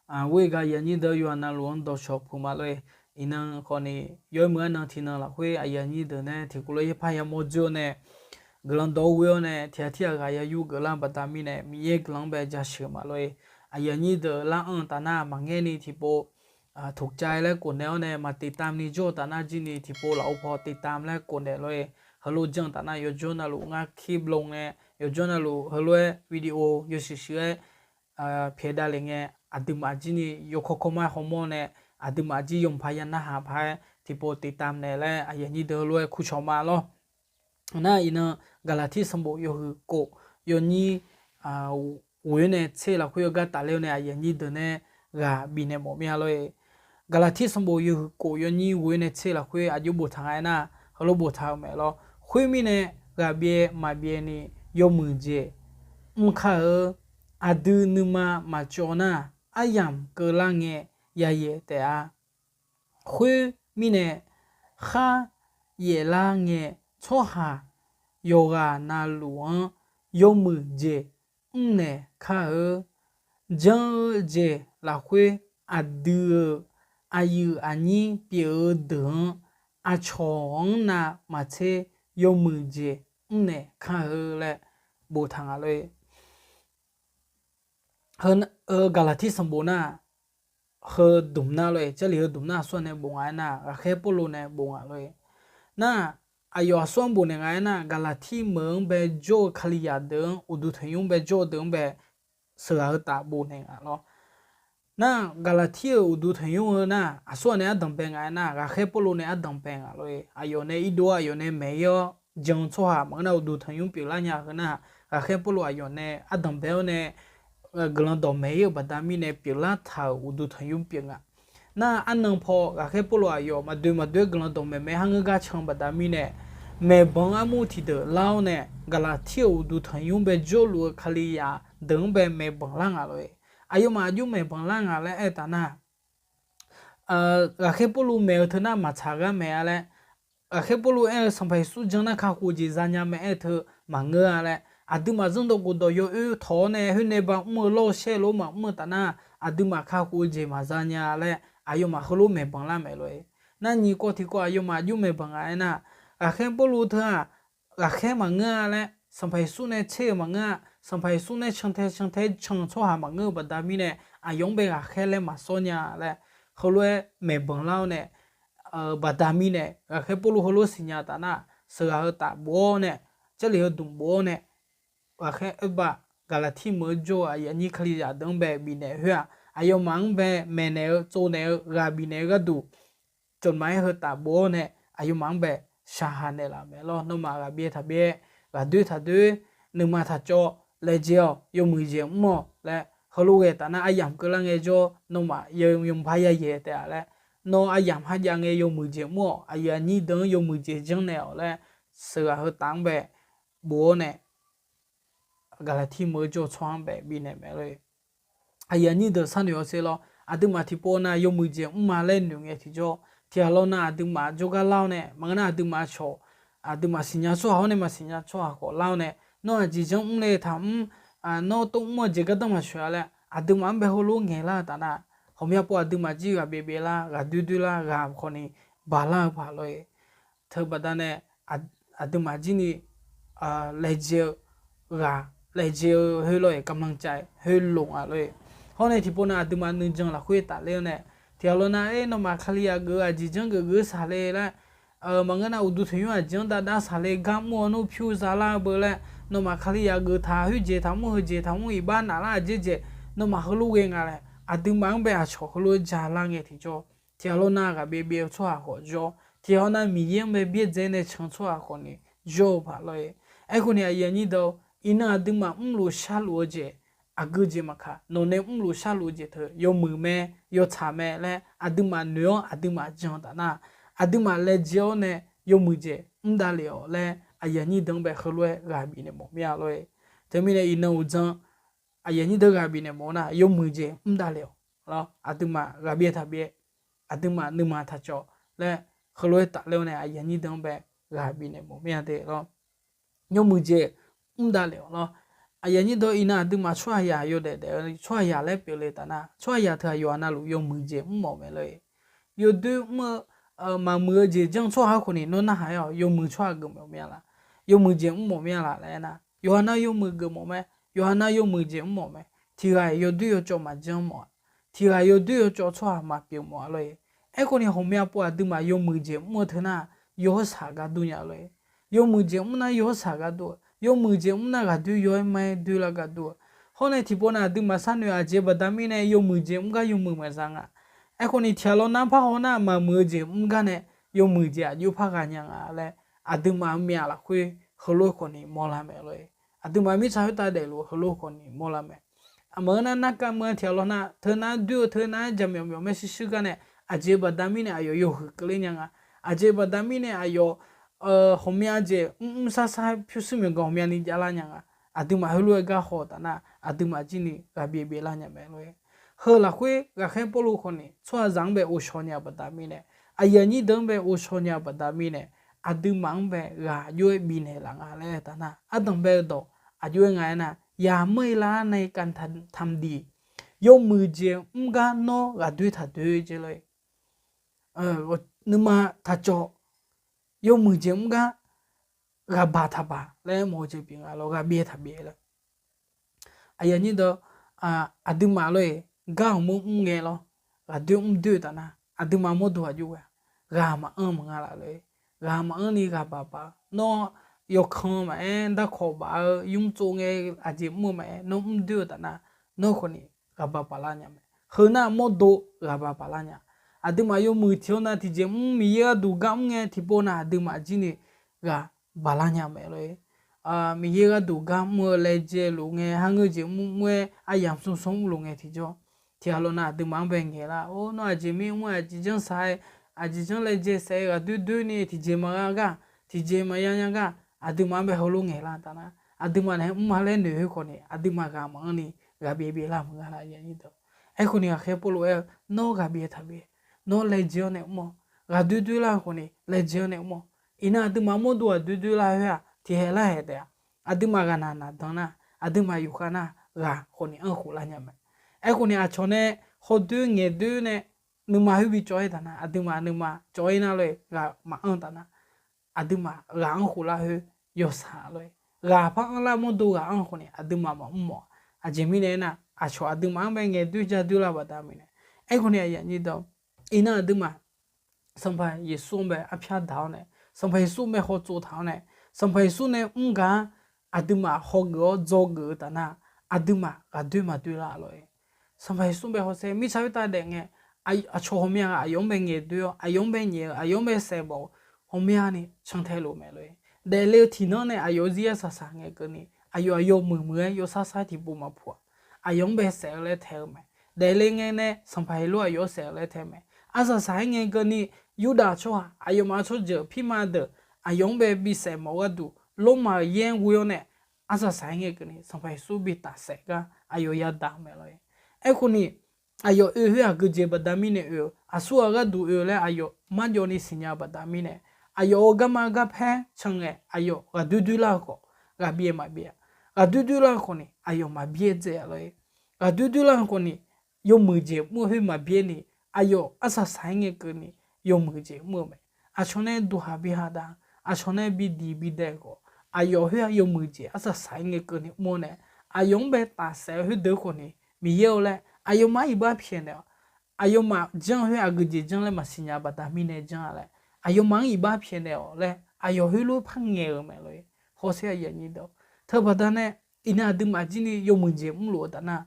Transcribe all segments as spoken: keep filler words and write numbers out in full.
Aqghoer gaq aqyuif aqnyir deuq yawqha navluf-anr dawqcawq puq ma lor-e. Iqnan khawfni yaw-aer meuq-aer nan tiqnan lafkhoer aqyuif aqnyir deuq nae tiqkawv lof yaerpar yamawr dzoer-awr nae, guiqlanq dawq-awr ghoe-awr nae tiqghaq tirghaq ghaq ya yur geuflar baqda mirnae Miqyaer guiqlanq-anr bae jasheuq ma lor-e. Aqyuif aqnyir deuq lar anr-eu taf nar maqngaer ni tiqpov ถูกใจ laer khofnaeq-awr nae maq ติดตาม ni jawr-eu taf nar jir ni tiqpov lafov paw ติดตาม laer khofnaeq lor-e. Heulof janr-eu taf nar yawjawr navluf ngar kir blon ngae, yawjawr navluf heulof-aer video yawshuif shuif-aer pyaeqdav lef ngae, aqduimaf jir ni yawkawr kawrmar hawmawr nae, aqduimaf jir yawqpaq ya narhaq paq-aer tiqpov ติดตาม naeq laer aqyuif aqnyir deuq heulof-aer kurcawq ma lor. Nar iqnan Gaqlaqtir sanqbof yawhuiq kof yawnyir ghoe-awr nae tser lafkhoer heugar tafler-awr nae aqyuif aqnyir deuq nae ghaq bifnaeq mawf mir-a lor-e. Gaqlaqtir sanqbof yawhuiq kof yawnyir ghoe-awr nae tser lafkhoer aqjox boftaq nga-aer nar, heulof boftaq-eu mae lor. Khoermirnae, ghaqbyaev maqbyaev ni yawmuiq jeq mr kar-eu. Aqdui nuima maqcawv nar, aryamq keuvlar ngae yayaeq taef-a. Khoermirnae, khar yaeflar ngae tsawrhaq yawqghaq navluf-anr yawmuiq jeq mrnaeq kar-eu. Janr-eu jeq lafkhoer aqdui-euq aqyuif aqnyir pyeuf-eu deuq-anr aqcawq-anr navmaqtser yawmuiq jeq mrnaeq kar-eu laer boftaq nga lor-e. Heu, Gaqlaqtir sanqbof nar, heu dmq nar lor-e, Jarlif heu dmq nar aqsur-anr nae bof nga-aer nar, ghaqkhaer Pawrluv nae bof nga lor-e. Nar, aqyawf aqsur-anr bofnaeq nga-aer nar, Gaqlaqtir meuq-anr bae jawr-eu Kalizaq deuq-anr, uqduq tanqnymr bae jawr-eu deuq-anr bae sheuqghaq heu taf bofnaeq nga lor. Nar, Gaqlaqtir-euq uqduq tanqnymr heu nar, aqsur-anr nae ardanq bae nga-aer nar, ghaqkhaer Pawrluv nae ardanq bae nga lor-e. Aqyawf nae irdov-awr aqyawf nae maeq-ir-awr jan-eu tsawrhaq maqngeur nar uqduq tanqnymr pyeuflar nya heu nar, ghaqkhaer Pawrluv aqyawf nae ardanq bae-awr nae guiqlanq dawqmaeq-ir-euq baqda mirnae pyeuflar taq-euq uqduq tanqnymr pyeuf nga. Nar, arnan paw ghaqkhaer Pawrluv aqyawf maqdoe maqdoe-aer guiqlanq dawqmaeq maeq-aer kharngeur gar can-eu baqda mirnae, maeqbanq armur tiqdeuq lar-awr nae Gaqlaqtir-euq uqduq tanqnymr bae jawrluf-eu Kalizaq deuq-anr bae maeqbanq lar nga lor-e. Aqyawfmaf aqjox maeqbanq lar nga laer aer-eu taf nar, ghaqkhaer Pawrluv maeq-eu teu nar maqtsaq gar maeq-a laer, ghaqkhaer Pawrluv aer-eu Sanqpaq Yeqsur jan nar kakhof-eu jeq zanya mae aer-eu teu maqngeur-a laer, aqduimaf zanrdawq gofdawq yawoer tawq-awr nae khoernae ba mr-eu lawr-eu shaer lof-aer maqmr-eu taf nar, aqduimaf kakhof-eu jeq maqzanya laer aqyawfmaf heulof maeqbanq lar mae lor-e. Nar nyiq kawv tiqkawv aqyawfmaf aqjox maeqbanq nga aer nar, ghaqkhaer Pawrluv teu-aq, ghaqkhaer maqngeur-a laer, Sanqpaq Yeqsur nae tser-euq maqngeur-a, Sanqpaq Yeqsur nae cantae cantae can-eu tsawrhaq maqngeur-eu baqda mirnae, aqyawf-anr bae ghaqkhaer laer maqsawr nya laer, heulof-aer maeqbanq lar-awr nae, baqda mirnae ghaqkhaer Pawrluv heulof siqnya taf nar, sheuqghaq heu taf bof-awr nae, Jarlif heu dmq bof-awr nae, ghaqkhaer oerbav Gaqlaqtir meuq-eu jawr-eu aqyuif aqnyir Kalizaq deuq-anr bae bifnaeq khoer-aq, aqyawfmaf-anr bae maeqnaeq-eu tsovnaeq-eu ghaq bifnaeq-eu gharduq, cawqmaf-aer heu taf bof-awr nae aqyawfmaf-anr bae shaqhaq naeqlaf mae lor. Nawmaf ghaqbyaev taqbyaev, ghaqdoer taqdoer, nuima taqcawv, laejae-awq, yawmuiq jeq mr-awq laer, heulof ghae taf nar aryamq keuvlar ngaejawr, nawmaf yawmuiq paq yayaeq taef-a laer, nawr aryamq kharjav ngae yawmuiq jeq mr-awq, aqyuif aqnyir deuq-anr yawmuiq jeq janrnaeq-awq laer, sheuqghaq heu taf-anr bae bof-awr nae, Gaqlaqtir meuq-eu jawr-eu tsawrhaq-anr bae bifnaeq mae lor-e. Aqyuif aqnyir deuq sharnoeq-awr sher lor. Aqduimaf tiqpov nav yawmuiq jeq mr ma laer noeq ngae tiqjawr, tiqghaq lawr nav aqduimaf jawrgar lar-awr nae, maqngeur nar aqduimaf cawq, aqduimaf siqnya tsawrhaq-awr nae maqsiqnya tsawrhaq khawf lar-awr nae, nawr aqjeq janr mr le taqmr, nawr tov mr-eu jeq gardanr maqsoeq-a laer aqduimaf-anr bae heulof ngaeqlar-eu taf nar, ghawqmya pov aqduimaf jir ghaq byaev byaev lar, ghaq doer doer lar, ghaq khawfni baqlar-eu paq lor-e. Teubaqda nae aqduimaf jir ni laejae-eu ghaq, laejae-eu khoer lor-e, กำลังใจ khoer loq nga lor-e. Hawr nae tiqpov nav aqduimaf nuijan lafkhoer tafler-awr nae, tiqghaq lawr nar-aer nawmaf Kalizaq geuf-eu aqjeq janr geuf geuf-eu saqle laer, maqngeur nar uqduq tanqnymr aqjeq-anr dav dav saqle gar mr-awr nmr pyur zalar-eu beu laer, nawmaf Kalizaq geuf taq khoerjeq taqmr heujeq taqmr iqbax naflar aqjeq jeq, nawmaf heulof ghae nga laer aqduimaf-anr bae aqcawq heulof-aer jalar ngae tiqjawr, tiqghaq lawr nar ghaq byaev byaev-eu tsawrhaq khawf jawr, tiqghaq lawr nar Miqyaer-anr bae byaerdzae nae can tsawrhaq khawfni jawr-eu paq lor-e. Aerkhawfni aqyuif aqnyir deuq-or, iqnan aqduimaf mrluf sharluf-eu jeq, aqgeu jeq maqkaq, nawq nae mrluf sharluf-eu jeq teu yawmuiq mae, yawtsaq mae laer aqduimaf noeq-awr aqduimaf jan taf nar, aqduimaf laejae-awr nae yawmuiq jeq mr davlef-awq laer aqyuif aqnyir deuq-anr bae heulof-aer ghaq bifnaeq mawf mir-a lor-e. Teumirnae iqnan uqdzan aqyuif aqnyir deuq ghaq bifnaeq mawf nar yawmuiq jeq mr davlef-awq. Aqduimaf ghaq byaev taq byaev, aqduimaf nuima taq cawv laer heulof-aer tafler-awr nae aqyuif aqnyir deuq-anr bae ghaq bifnaeq mawf mir-a de lor. Yawmuiq jeq mr davlef-awq lor. Aqyuif aqnyir deuq, iqnan aqduimaf tsawrhaqzaq yawdaef daef-eu tsawrhaqzaq laer pyeufle taf nar, tsawrhaqzaq teu aqyawf aqna luf yawmuiq jeq mr mawf mae lor-e. Yawdoer mr-eu maqmuiq-eu jeq janr tsawrhaq khawf ni nawr narhaq-aer-awq, yawmuiq tsawrhaq geufmawf mir-a laf, yawmuiq jeq mr mawf mir-a laf laer aernar, yawqha nar yawmuiq geufmawf mae, yawqha nar yawmuiq jeq mr mawf mae. Tiq ghaq yawdoer yawcawv maqjanr mawf-a, tiq ghaq yawdoer yawcawv tsawrhaq maqpyeuf mawf-a lor-e. Aerkhawf ni ghawqmya pov aqduimaf yawmuiq jeq mr-eu teu nar, yawhawr shaq gar dur nya lor-e. Yawmuiq jeq mr nar yawhawr shaq gar dur-eu, yawmuiq jeq mr nar ghaqdoer yawr-aer ma-aer doer lar gar dur-eu. Hawr nae tiqpov nav aqduimaf sharnoeq aqjeq baqda mirnae yawmuiq jeq mr gar yawmuiq maqza nga. Aerkhawf ni tiq ghaq lawr nar parhaw nar maqmuiq-eu jeq mr gar nae yawmuiq jeq aqjox par gha nya nga laer, aqduimaf-euq myaq lafkhoer heulof khawf ni mawrlar mae lor-e. Aqduimaf mirtsaq khoertav daefluf heulof khawf ni mawrlar mae. Aqmaqeur nar narkav meuq-a tiq ghaq lawr nar teu nar doer-eu teu nar jaqmyawf myawf maershuir shuir gar nae, aqjeq baqda mirnae aqyawf yawhuiq keuvler nya nga. Aqjeq baqda mirnae aqyawf ghawqmya jeq mr mr shar shar-aer pyurshuir myawqganq ghawqmyani javlar nya nga. Aqduimaf heulof-aer gar haw-eu taf nar, aqduimaf jir ni ghaqbyaev byaevlar nya mae lor-e. Heu lafkhoer ghaqkhaer Pawrluv khawf ni tsawrhaqzaq-anr bae ghovshaw nya-eu baqda mirnae, aqyuif aqnyir deuq-anr bae ghovshaw nya-eu baqda mirnae, aqduimaf-anr bae ghaq aqjox-aer bifnaeq laf nga laer taf nar, ardanq bae-eu dawq aqjox-aer nga aernar, yaqmar-ir lar nae kantamqdiq, yawmuiq jeq mr gar nawr ghaqdoer taqdoer jeq lor-e. Nuima taqcawv, yawmuiq jeq mr gar ghaqbaq taqbaq laer mawf-eu jeq pyeuf nga lawr, ghaqbyaev taqbyaev laer. Aqyuif aqnyir deuq, aqduimaf lor-e, gar ghawqmyanr mr ngae lawr, ghaqdoer mr doer-eu taf nar, aqduimaf mawrdo aqjox ghae-a, ghaq maqanr maqnga laf lor-e. Ghaq maqanr ni ghaqbaq baq, nawr yawkan maqaer, darkawq baf-eu nymr tsov ngae, aqjeq mr-eu maqaer, nawr mr doer-eu taf nar, nawr khawf ni ghaqbaq baqlar nya mae. Heu nar mawrdo ghaqbaq baqlar nya. Aqduimaf yawmuiq tiq hawr nav tiqjeq mr Miqyaer gharduq gar mr ngae tiqpov nav aqduimaf jir ni ghaq baqlar nya mae lor-e. Miqyaer gharduq gar mr-eu laejae luf ngae, har ngeur jeq mr mr-aer aryamq smr smr mrluf ngae tiqjawr, tiq ghaq lawr nav aqduimaf-anr bae ngaeq lar, or nawr aqjeq mir mr aqjeq janr saq-aer, aqjeq janr laejae saef-aer ghaqdoer doer ni tiqjeq maqya gar, tiqjeq maqya nya gar, aqduimaf-anr bae heulof ngaeq lar taf nar, aqduimaf naeq-aer mr ma laer noeq khoer khawf ni aqduimaf ghaq maqanr ni ghaqbyaev byaevlar maqnga laf. Aerkhawf ni ghaqkhaer Pawrluv aer-eu, nawr ghaqbyaev taqbyaev, nawr laejae-awr nae mr-awq. Ghaqdoer doer lar-eu khawf ni laejae-awr nae mr-awq. Iqnan aqduimaf mawrdo ghaqdoer doer lar khoer-aq tiqkhaeq lar haeq taef-a. Aqduimaf ghaqnaq naqdan nar, aqduimaf yufkhav nar ghaq khawf ni anr khof lar nya mae. Aerkhawf ni aqcawq nae hawdoer ngaeqdoer nae nuima khoer bi cawv-aer taf nar, aqduimaf nuima cawv-aer nar lor-e, ghaq maqanr taf nar, aqduimaf ghaq anr khof lar khoer yawshaq lor-e. Ghaq par anr lar mawrdo ghaq anr khawf ni aqduimaf maqmr mawf. Aqjeq mirnae aernar, aqcawq aqduimaf-anr bae ngaeqdoer jadoer lar baqda mirnae. Aerkhawf ni aqyuif aqnyir deuq, iqnan aqduimaf Sanqpaq Yeqsur-anr bae arpyar daq-awr nae, Sanqpaq Yeqsur-anr bae hawtsov taq-awr nae, Sanqpaq Yeqsur nae mr gaq-anr aqduimaf hawgeuf-awr dzawgeuf-eu taf nar, aqduimaf ghaqdoer maqdoer lar lor-e. Sanqpaq Yeqsur bae hawshaer mirtsaq khoertav daef ngae, aqcawq ghawqmya ghaq aqyawf-anr bae ngaeqdoer-awr, aqyawf-anr bae nyaef-eu, aqyawf-anr bae saef mawf-eu ghawqmyani cantae lof mae lor-e. Daefle-eu tiqnan nae aqyawf-euq zir arsaq saq ngae keuvni, aqyawf aqyawf muiqmuiq-aer yawshar shar tiqpov maqpuq-aq, aqyawf-anr bae saef-eu laer tae-eu mae. Daefle ngae nae Sanqpaq Heqlor aqyawf-anr saef-eu laer tae-eu mae. Arsaq saq-aer ngae keuvni, Yurdav tsawrhaq aqyawfmaf-eu tsawrjeuq pirma deuq aqyawf-anr bae bi saef mawf-eu gharduq, Lormav-euq yaer ghoe-awr nae, arsaq saq-aer ngae keuvni Sanqpaq Yeqsur bi tafsaef gar aqyawf yadaq-eu mae lor-e. Aerkhawf ni, aqyawf oe khoer aqgeujeq baqda mirnae oe-eu, aqsurghaq gharduq oe-eu laer aqyawf marjawv ni siqnya-eu baqda mirnae, aqyawf-euq garma garpaer can ngae aqyawf ghaqdoer doer lar-eu khawf, ghaqbyaev maqbyaev-a. Ghaqdoer doer lar-eu khawf ni aqyawf maqbyaer dzae-a lor-e. Ghaqdoer doer lar-eu khawf ni, yawmuiq jeq mr-eu khoer maqbyaer ni, aqyawf arsaq saq-aer ngae keuvni yawmuiq jeq mr-eu mae. Aqcawq nae duqhaq bi haq da, aqcawq nae bi diq bi dae khawf, aqyawf khoer-aq yawmuiq jeq arsaq saq-aer ngae keuvni mr-awr nae, aqyawf-anr bae tafsaef-eu khoerdeuq khawf ni Miqyaer-eu laer aqyawfmaf-anr iqbax pyaeqnaeq-awq. Aqyawfmaf janr-eu khoer aqgeujeq janr laer maqsiqnya baqda mirnae janr-a laer, aqyawfmaf-anr iqbax pyaeqnaeq-awq laer aqyawf khoerlof par ngaeq-euq mae lor-e. Hawsher aqyuif aqnyir deuq, teubaqda nae iqnan aqduimaf jir ni yawmuiq jeq mrluf-eu taf nar,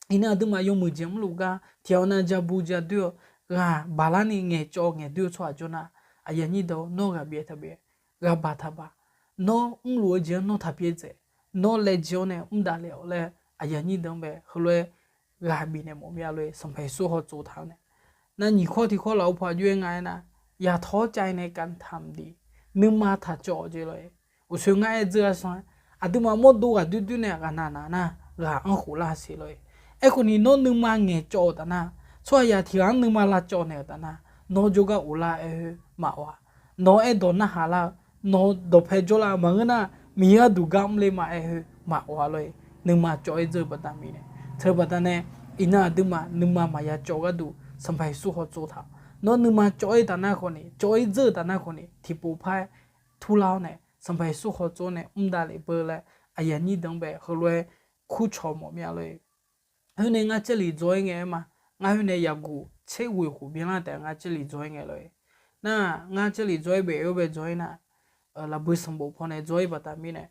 iqnan aqduimaf yawmuiq jeq mrluf gar tiqghaq nav ja bu ja doer-eu, ghaq baq larni ngaeqcawv ngaeqdoer-eu tsawrhaq jawr nar, aqyuif aqnyir deuq, nawr ghaqbyaev taqbyaev, ghaqbaq taqbaq, nawr mrluf-eu jeq-anr nawr taqbyaev dzaeq, nawr laejae-awr nae mr daqle-awq laer aqyuif aqnyir deuq-anr bae heulof-aer ghaq bifnaeq mawf mir-a lor-e. Sanqpaq Yeqsur hawtsov taq-awr nae, nar nyiq kawr tiq kawr lafov paw aqjox-aer nga aernar, yaqtawq-awr cav-ir nae kavtaqmq diq, nuima taqcawv-awq jeq lor-e. Uqsoer ngar aer dzeur-a sanr-aer, aqduimaf mawrdo ghaqdoer doer nae ghaqnaq naq nar, ghaq anr khof lar siq lor-e. Aerkhawf ni nawr nuima ngaeqcawv-euq taf nar, tsawrhaqzaq tiq ghaq-anr nuima lavcawv naeq-euq taf nar, nawr jawrgar of lar aer khoer maqawq-a. Nawq-eu aerdawq narhaq lar-eu, nawq-eu dawqpae jawrlar-eu maqngeur nar, Miqyaer gharduq gar mrler ma aer khoer maqawf-a lor-e. Nuima cawv-ir dzeur-eu baqda mirnae, teu baqda nae, iqnan aqduimaf nuima maqya cawv gharduq Sanqpaq Yeqsur hawtsov taq-awq. Nawr nuima cawv-ir taf nar khawf ni, cawv-ir dzeur-eu taf nar khawf ni, tiqpov par-aer turlar-awr nae Sanqpaq Yeqsur hawtsov-awr nae mr davlef beu laer aqyuif aqnyir deuq-anr bae heulof-aer kurcawq mawf mir-a lor-e. Khoer nae ngar Jarlif dzaw-ir ngae aer ma. Ngar khoer nae yaqguq tser ghoeq khof byanlar taef ngar Jarlif dzaw-ir ngae lor-e. Nar, ngar Jarlif dzaw-ir baef-eu bae dzaw-ir nar, lafbui sanqbof pawnae dzaw-ir baqda mirnae,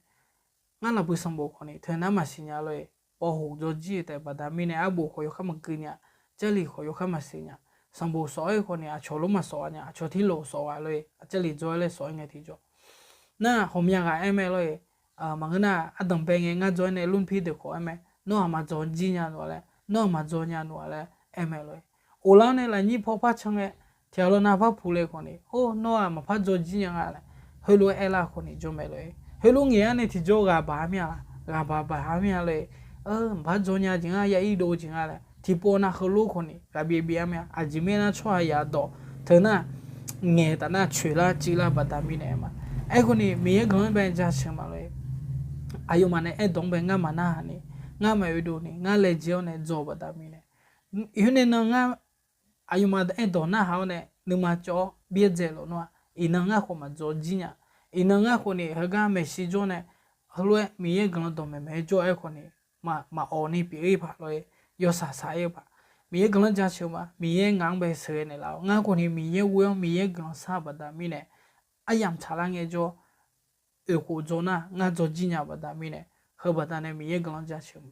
ngar lafbui sanqbof khawf ni teu nar maqsiq nya lor-e. Pawv hoq dzaw jir-eu taef baqda mirnae arbof khawf yawkhar maqgui nya, Jarlif khawf yawkhar maqsiq nya, sanqbof sawf-aer khawf ni aqcawq lof maqsawf-a nya, aqcawq tirlof sawf-a lor-e, Jarlif dzaw-aer laer sawf-aer ngae tiqjawr. Nar, ghawqmya ghaq aer mae lor-e. Maqngeur nar, ardanqbae ngae ngar dzaw-aer nae รุ่นพี่ deuq khawf aer mae, nawr aqma dzaw jir nya nmr-a laer, nawr aqma dzaw nya nmr-a laer aer mae lor-e. Of lar nae lafnyir paw par can ngae, tiqghaq law nav par puq le khawf ni, or, nawr-aq maqpar dzaw jir nya nga laer, heulof-aer aerlar khawf ni jawr mae lor-e. Heulof ngaeq-ar nae tiqjawr ghaq baq-ar mir-a laq, ghaq baq baq-ar mir-a lor-e. Maqpar dzaw nya jeq nga, ya ir dov jeq nga laer tiqpov nav heulof khawf ni ghaq byav byav-ar mir-a. Aqjeq mirnae nar tsawrhaq yadawq teu nar, ngaeq taf nar coeq lar civ lar baqda mirnae aer ma. Aerkhawf ni Miqyaer guiqlanq-anr bae jaceuq ma lor-e. Aqyawfmaf nae aerdawq-anr bae ngar maqnarhaq ni, ngar maqoe dov ni, ngar laejae-awr nae dzaw baqda mirnae, iqheur nae nan ngar aqyawfmaf aerdawq narhaq-awr nae nuima cawv-awr byaerdzae lawq nar-aq, iqnan ngar khawf maqdzaw jir nya. Iqnan ngar khawf ni heugar maeqshi jawr nae, heulof-aer Miqyaer guiqlanq dawqmaeq maeq-aer jawr-aer khawf ni, maqawq ni pyeuf-ir paq lor-e, yawshaq shaq-ir-eu paq. Miqyaer guiqlanq jaceuq ma. Miqyaer ngaq-anr bae sheuqghae naeqlaf-awr, ngar khawf ni Miqyaer ghoe-awr Miqyaer guiqlanq shar-eu baqda mirnae, aryamq tsaqlar ngaejawr, oeq khof dzaw nar ngar dzaw jir nya baqda mirnae, heu baqda nae Miqyaer guiqlanq jaceuq ma.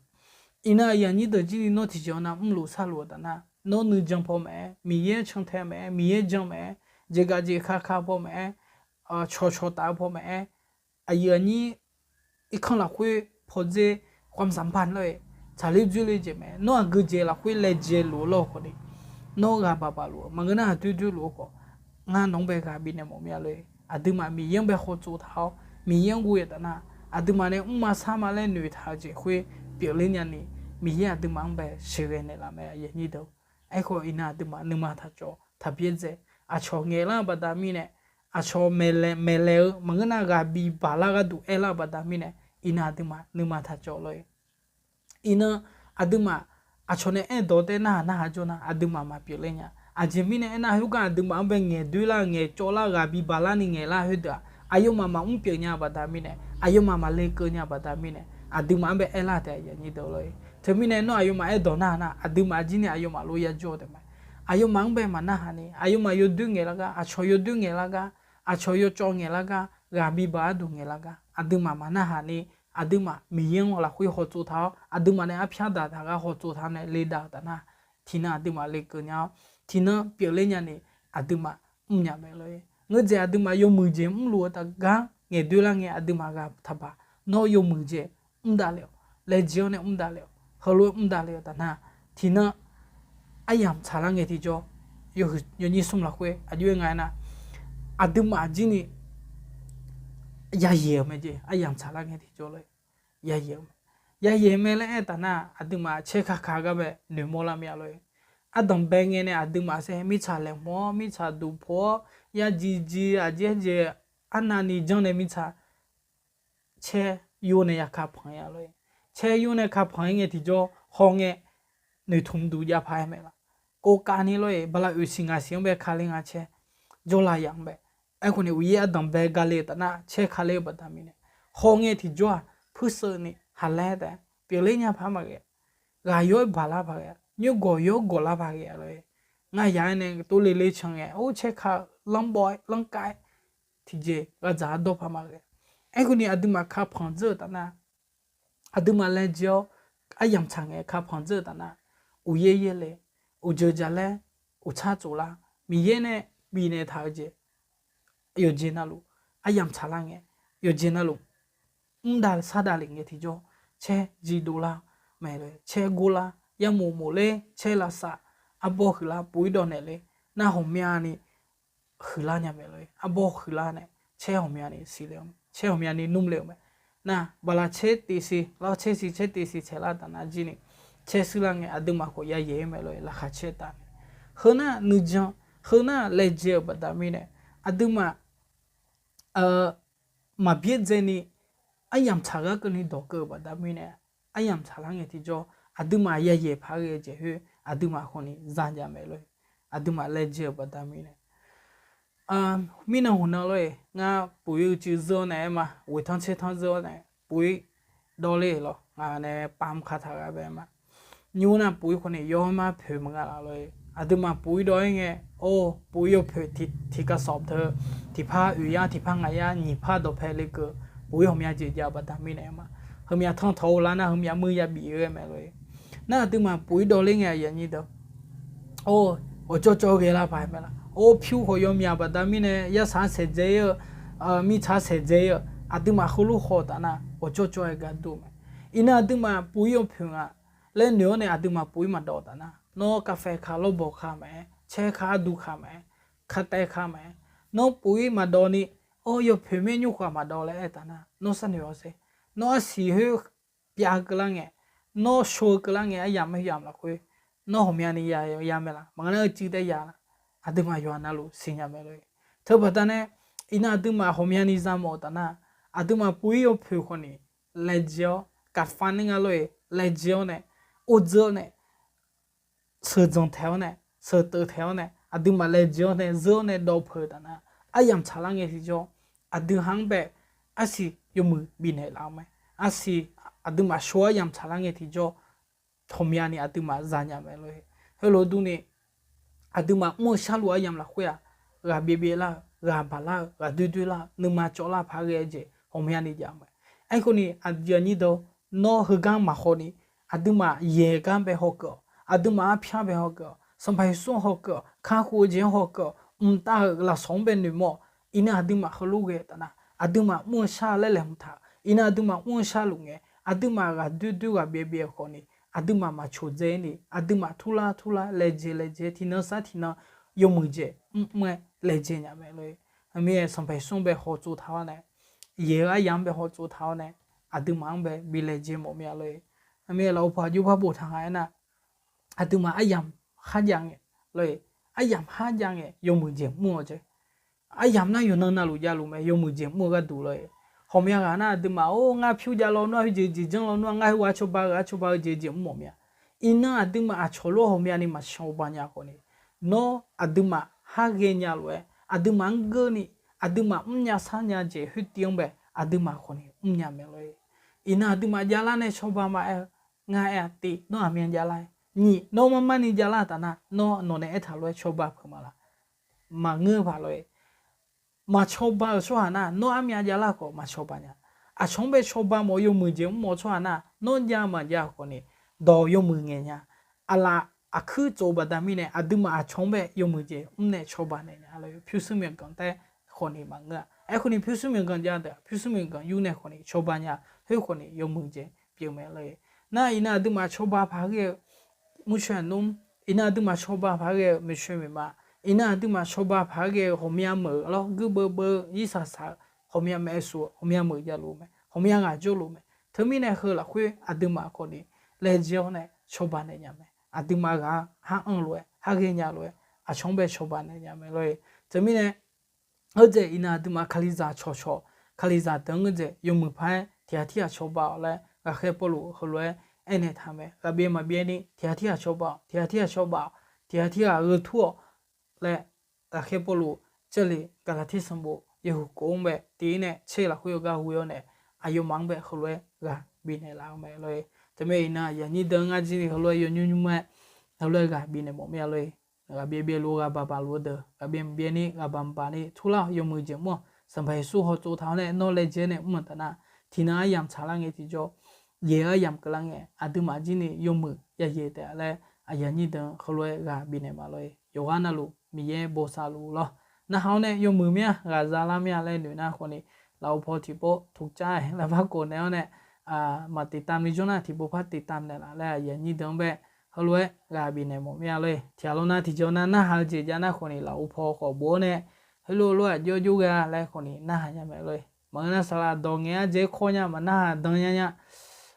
Iqnan aqyuif aqnyir deuq jir ni nawr tiqjeq-awr nav mrluf sharluf-eu taf nar, nawr nuijan paw maqaer, Miqyaer cantae maqaer, Miqyaer jan maqaer, jeqgaf jeqka ka paw maqaer, cawqcawq taf-eu paw maqaer, aqyuif aqnyir irkanr lafkhoer pawdzer ความสัมพันธ์ lor-e, tsaqler dzoerler jeq mae. Nawr aqgeujeq lafkhoer laejae luf-eu lawr khawf ni, nawr ghaq baq baq luf-eu maqngeur nar, aqdoer doer luf-eu khawf, ngar nawq-anr bae ghaq bifnaeq mawf mir-a lor-e. Aqduimaf Miqyaer-anr bae hawtsov taq-awr, Miqyaer-anr ghoe-eu taf nar, aqduimaf nae mrma sar ma laer noeqtaq-eu jeq khoer pyeufler nyani, Miqyaer aqduimaf-anr bae sheuqghae naeqlaf mae, aqyuif aqnyir deuq. Aerkhawf iqnan aqduimaf nuima taq cawv taq byaerdzae, aqcawq ngaeqlar-eu baqda mirnae, aqcawq maeqlaeq-eu maqngeur nar, ghaq bibaq lar gharduq aerlar-eu baqda mirnae, iqnan aqduimaf nuima taq cawv lor-e. Iqnan aqduimaf aqcawq nae aerdawq tae narhaq narhaq jawr nar, aqduimaf maqpyeufler nya. Aqjeq mirnae aernar, khoergar aqduimaf-anr bae ngaeqdoer lar ngaeqcawv lar ghaq bibaq larni ngaeqlar khoerdeuq-aq, aqyawfmaf maqmr pyeuf nya baqda mirnae, aqyawfmaf maqle keuv nya baqda mirnae, aqduimaf-anr bae aerlar taef, aqyuif aqnyir deuq lor-e. Teumirnae nawr aqyawfmaf aerdawq narhaq nar, aqduimaf jir ni aqyawfmaf lof yajawr-eu taef mae. Aqyawfmaf-anr bae maqnarhaq ni, aqyawfmaf yawdoer ngaeqlar gar, aqcawq yawdoer ngaeqlar gar, aqcawq yawcawv ngaeqlar gar, ghaq bibaq gharduq ngaeqlar gar, aqduimaf maqnarhaq ni, aqduimaf Miqyaer-anr lafkhoer hawtsov taq-awr, aqduimaf nae arpyar daqtaq gar hawtsov taq-awr nae le dav-eu taf nar, tiqnan aqduimaf le keuv nya-awr, tiqnan pyeufler nyani, aqduimaf mrnya mae lor-e. Ngeurdzaeq aqduimaf yawmuiq jeq mrluf-eu taf gar ngaeqdoer lar ngae aqduimaf ghaq taqbaq, nawr yawmuiq jeq mr davlef-awq, laejae-awr nae mr davlef-awq, heulof-aer mr davlef-eu taf nar, tiqnan aryamq tsaqlar ngae tiqjawr, yawnyir smr lafkhoer aqjox-aer nga aernar, aqduimaf jir ni yayaeq-euq mae jeq, aryamq tsaqlar ngae tiqjawr lor-e. Yayaeq-eu mae. Yayaeq mae laer aer taf nar, aqduimaf caer kaka gar bae noeqmawr lar mir-a lor-e. Ardanqbae ngae nae aqduimaf saer mirtsaq laeqhmq-awr, mirtsaq duqpov-awr, yaji ji aqjeq aqjeq arnavni janr nae mirtsaq caer yur nae ya kapanq-ir-a lor-e. Caer yur nae kapanq-ir ngae tiqjawr hawngae noeqtmq duq jav paq-aer mae laf. Kov kavni lor-e, bala oeqsiq ngaqsiq-anr bae kale nga caer, jawrlav yaf-anr bae. Aerkhawf ni uqyaer ardanqbae gale-eu taf nar caer kale-eu baqda mirnae, hawngae tiqjawr-aq puirsheuvni haqlaer taef-aer pyeufler nya paq maqghae, ghaq yawr-aer baqlar paq ghae, nymrgawq yawr gawqlar paq ghae-a lor-e. Ngar yaq-aer nae tov le le can ngae or caer ka lanrbawv-aer lanrkav-aer tiqjeq ghaq dzaq-ar dawr paq maqghae. Aerkhawf ni aqduimaf kapanq dzeur-eu taf nar, aqduimaf laejae-awr aryamq tsaq ngae kapanq dzeur-eu taf nar, uqyaer yaerle, uqdzeuq jaqlaer, uqtsar tsoflar, Miqyaer nae bifnaeq taq-eu jeq, yawqjeq navluf aryamq tsaqlar ngae, yawqjeq navluf mr dav sar davlef ngae tiqjawr, caer jidov lar mae lor-e. Caer gor lar, yarmof mof ler, caer lavsav, arbawr huiqlar, pov-ir dawv naeq ler, nar ghawqmyani huiqlar nya mae lor-e. Arbawr huiqlar nae caer ghawqmyani siqle-eu, caer ghawqmyani nmr le-eu mae. Nar bala caer tiv siq lar, caer siq caer tiv siq tsaeq lar taf nar jir ni, caer shuir lar ngae aqduimaf khawf yayaeq-aer mae lor-e, laqkhaq caer taf nae. Heu nar nuijan, heu nar laejae-euq baqda mirnae, aqduimaf maqbyaerdzaeni aryamq tsaq gar keuvni dawq keuv-euq baqda mirnae, aryamq tsaqlar ngae tiqjawr aqduimaf yayaeq paq ghae-eu jeq khoer aqduimaf khawfni zanya mae lor-e. Aqduimaf laejae-euq baqda mirnae mirnan hmqnan lor-e, ngar puq-ir uicuiv zeur-awr nae aer ma, ghoeqtanr tsertanr zeur-awr nae puq-ir dawv ler lawr, ngaq nae pamq kataq gha bae aer ma. Nymr nar puq-ir khawfni yawr mar poeq maqnga laf lor-e. Aqduimaf puq-ir dawv-ir ngae, or, puq-ir yawpoeq tiqkawv sawf teu, tiqpar oeq yar, tiqpar ngaq yar, nyiq par dawqpae lekeuv, puq-ir ghawqmya jeq jav-eu baqda mirnae aer ma. Heumya tanq tawq-eu lar nar heumya muir yabif-eu aer mae lor-e. Nar aqduimaf puq-ir dawv ler ngae aqyuif aqnyir deuq, or, ghawqjawr jawr ghae lar paq-aer mae laf. Or, pyur khawf yawmyaq baqda mirnae yarsaq saeqdzae-ir-eu, mirtsaq saeqdzae-ir-eu, aqduimaf heulof haw-eu taf nar ghawqjawr jawr-aer gar dur-eu mae. Iqnan aqduimaf puq-ir yawpoeq nga laer noeq-awr nae aqduimaf puq-ir maqdawv taf nar, nawr kafkhaeq ka lawrbawq ka maqaer, caer ka arduq ka maqaer, ka taev ka maqaer, nawr puq-ir maqdawv ni, or, yawpoeq maernymr khawf maqdawv laer aer taf nar, nawr sharnoeq-awr sher. Nawr arsiq khoer pyav keuvlar ngae, nawr shor-eu keuvlar ngae aryamq aryamq lafkhoer, nawr ghawqmyani ya mae laf, maqngeur nar uicuiv taef ya laf, aqduimaf yawqha navluf siqnya mae lor-e. Teubaqda nae, iqnan aqduimaf ghawqmyani za mawf-eu taf nar, aqduimaf puq-ir yawpoeq khawfni laejae-awr, gaqfar nar nga lor-e, laejae-awr nae, or dzeur-awr nae, sheuqdzanq taeq-awr nae, sheuqteuv taeq-awr nae, aqduimaf laejae-awr nae zeur-awr nae dawv peuq-eu taf nar, aryamq tsaqlar ngae tiqjawr, aqdui ha-anr bae arsiq yawmuiq bifnaeq laf-eu mae. Arsiq aqduimaf shor aryamq tsaqlar ngae tiqjawr, ghawqmyani aqduimaf zanya mae lor-e. Heulof durni, aqduimaf mr-eu sharluf aryamq lafkhoer-aq, ghaq byaev byaev lar-eu, ghaq baq lar-eu, ghaq doer doer lar-eu, nuima cawv lar paq ghae-eu jeq ghawqmyani jav-eu mae. Aerkhawfni aqyuif aqnyir deuq, nawr heugar maqhaw ni, aqduimaf yaeq gar bae hawkeuv-awq, aqduimaf arpyar bae hawkeuv-awq, Sanqpaq Yeqsur-anr hawkeuv-awq, kakhof-eu jeq-anr hawkeuv-awq, mqtav-euq lafsawq-anr bae noeqmawr-awq. Iqnan aqduimaf heulof ghae taf nar, aqduimaf mr-eu shar laer laeqhmq taq-euq, iqnan aqduimaf mr-eu sharluf ngae, aqduimaf ghaq doer doer ghaq byaev byaev-eu khawfni, aqduimaf maq coqdzae ni, aqduimaf turlar turlar laejae laejae tiqnan sar tiqnan yawmuiq jeq mr-aer laejae nya mae lor-e. Aqmir-aer Sanqpaq Yeqsur-anr bae hawtsov taq-awr nae, yaeq-eu aryamq-anr bae hawtsov taq-awr nae, aqduimaf-anr bae bi laejae mawf mir-a lor-e. Aqmir-aer lafov paq jov par boftaq nga aernar, aqduimaf aryamq kharjav ngae lor-e, aryamq kharjav ngae yawmuiq jeq mr-awr jeq, aryamq nar yawqnan navluf javluf mae, yawmuiq jeq mr-eu gharduq lor-e. Ghawqmya ghaq nar aqduimaf or ngar pyur jav lawnmr-a, khoerjeq jeq janr lawnmr-a, ngar heughaq cawba-eu ghaq cawba-eu jeq jeq mr mawf mir-a. Iqnan aqduimaf aqcawq lof ghawqmyani maqcawba nya khawfni, nawr aqduimaf har ghaenya lof-aer aqduimaf-anr geurni, aqduimaf mrnya sharnya jeq khoertiv-anr bae aqduimaf khawfni mrnya mae lor-e. Iqnan aqduimaf javlar nae cawba ma aer-eu, ngar aer-a tiv, nawr aqmyan javlar-aer, nyiq, nawr marmarni javlar taf nar, nawr nawq nae aertaq lof-aer cawba peuq ma laf. Maqngeur paq lor-e. Maqcawba-euq tsawrhaq nar, nawr armyav javlar khawf maqcawba nya. Aqcawq-anr bae cawba mawf-eu yawmuiq jeq mr mawf-eu tsawrhaq nar, nawr jav maqjav khawfni, dawq yawmuiq ngaeq nya. Aqlaf aqkuir tsof-eu baqda mirnae, aqduimaf aqcawq-anr bae yawmuiq jeq mr nae cawba naeq nya lor-e. Pyurshuir myawqganq taef khawfni maqngeur-a. Aerkhawfni pyurshuir myawqganq jav deuq-aq, pyurshuir myawqganq yur nae khawfni cawba nya. Khoer khawfni yawmuiq jeq pyeuf mae lor-e. Nar iqnan aqduimaf cawba paq ghae-eu murcoeq aqnmr, iqnan aqduimaf cawba paq ghae-eu maeqtsoeq maeqma, iqnan aqduimaf cawba paq ghae-eu ghawqmya meuq lawr, guirdeuv beuv-eu, irsaq saq-eu, ghawqmya maeqsuf-eu, ghawqmya meuq javluf mae, ghawqmya ghaq jawrluf mae. Teumirnae heu lafkhoer aqduimaf khawfni laejae-awr nae cawba naeq nya mae. Aqduimaf ghaq-anr har anr lof-aer, har ghaenya lof-aer, aqcawq-anr bae cawba naeq nya mae lor-e. Teumirnae, heudzaeq iqnan aqduimaf kalizaq cawqcawq, kalizaq deuq-anr heudzaeq yawmuiq paq-aer tiq ghaq tirghaq cawba-awq laer ghaqkhaer Pawrluv heulof-aer aernaeq taq mae. Ghaqbyaev maqbyaev ni tiq ghaq tirghaq cawba-awq, tiq ghaq tirghaq cawba-awq, tiq ghaq tirghaq gheu tur-awq laer ghaqkhaer Pawrluv Jarlif Gaqlaqtiv sanqbof yawhuiq kof-anr bae tiv-ir nae tser lafkhoer yawgar ghoe-awr nae, aqyawfmaf-anr bae heulof-aer ghaq bifnaeq laf-eu mae lor-e. Teumirnae iqnan aqyuif aqnyir deuq-anr ngar jir ni heulof-aer yawnymr nymr-aer heulof-aer ghaq bifnaeq mawf mir-a lor-e. Ghaqbyaev byaevluf ghaq baq baqluf-eu deuq, ghaqbyaev maqbyaev ni ghaq baq maqbaq ni turlar-awq, yawmuiq jeq mr-awq. Sanqpaq Yeqsur hawtsov taq-awr nae nawr laejae nae mr-euq taf nar, tiqnan aryamq tsaqlar ngae tiqjawr, yaeq-eu aryamq keuvlar ngae, aqduimaf jir ni yawmuiq yayaeq taef-a laer aqyuif aqnyir deuq heulof-aer ghaq bifnaeq ma lor-e. Yawqghaq navluf Miqyaer bosav luf lawr. Narhaq-awr nae yawmuiq mir-a, ghaqza lar mir-a laer noeq nar khawfni, lafov paw tiqpov tuqcav-aer lavpar khof naeq-awr nae, maqtiq tam ni jawr nar tiqpov par tiq tam naeqlaf laer aqyuif aqnyir deuq-anr bae heulof-aer ghaq bifnaeq mawf mir-a lor-e. Tiqghaq lawr nar tiqjawr nar narhaq-eu jeq jav nar khawfni lafov paw khawf bof-awr nae, heulof lof-aq jawr jov ghae-a laer khawfni narhaq nya mae lor-e. Maqngeur nar saqlaq dawq ngaeq-aer dzae-aer kawr nya maqnarhaq dan nya nya.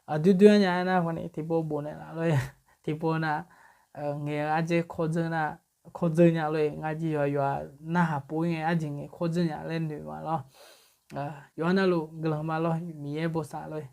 Aqdoer doer-aer nya-aer nar khawfni tiqpov bof naeqlaf lor-e. Tiqpov nav ngaeq-eu ardzae kawr dzeur nar, kawr dzeur nya lor-e. Ngar jir yawqha yawqha narhaq pov-ir ngae arjeq ngaeq kawr dzeur nya laer noeq ma lawr. Yawqha navluf guiqlanq ma lor, Miqyaer bosav lor.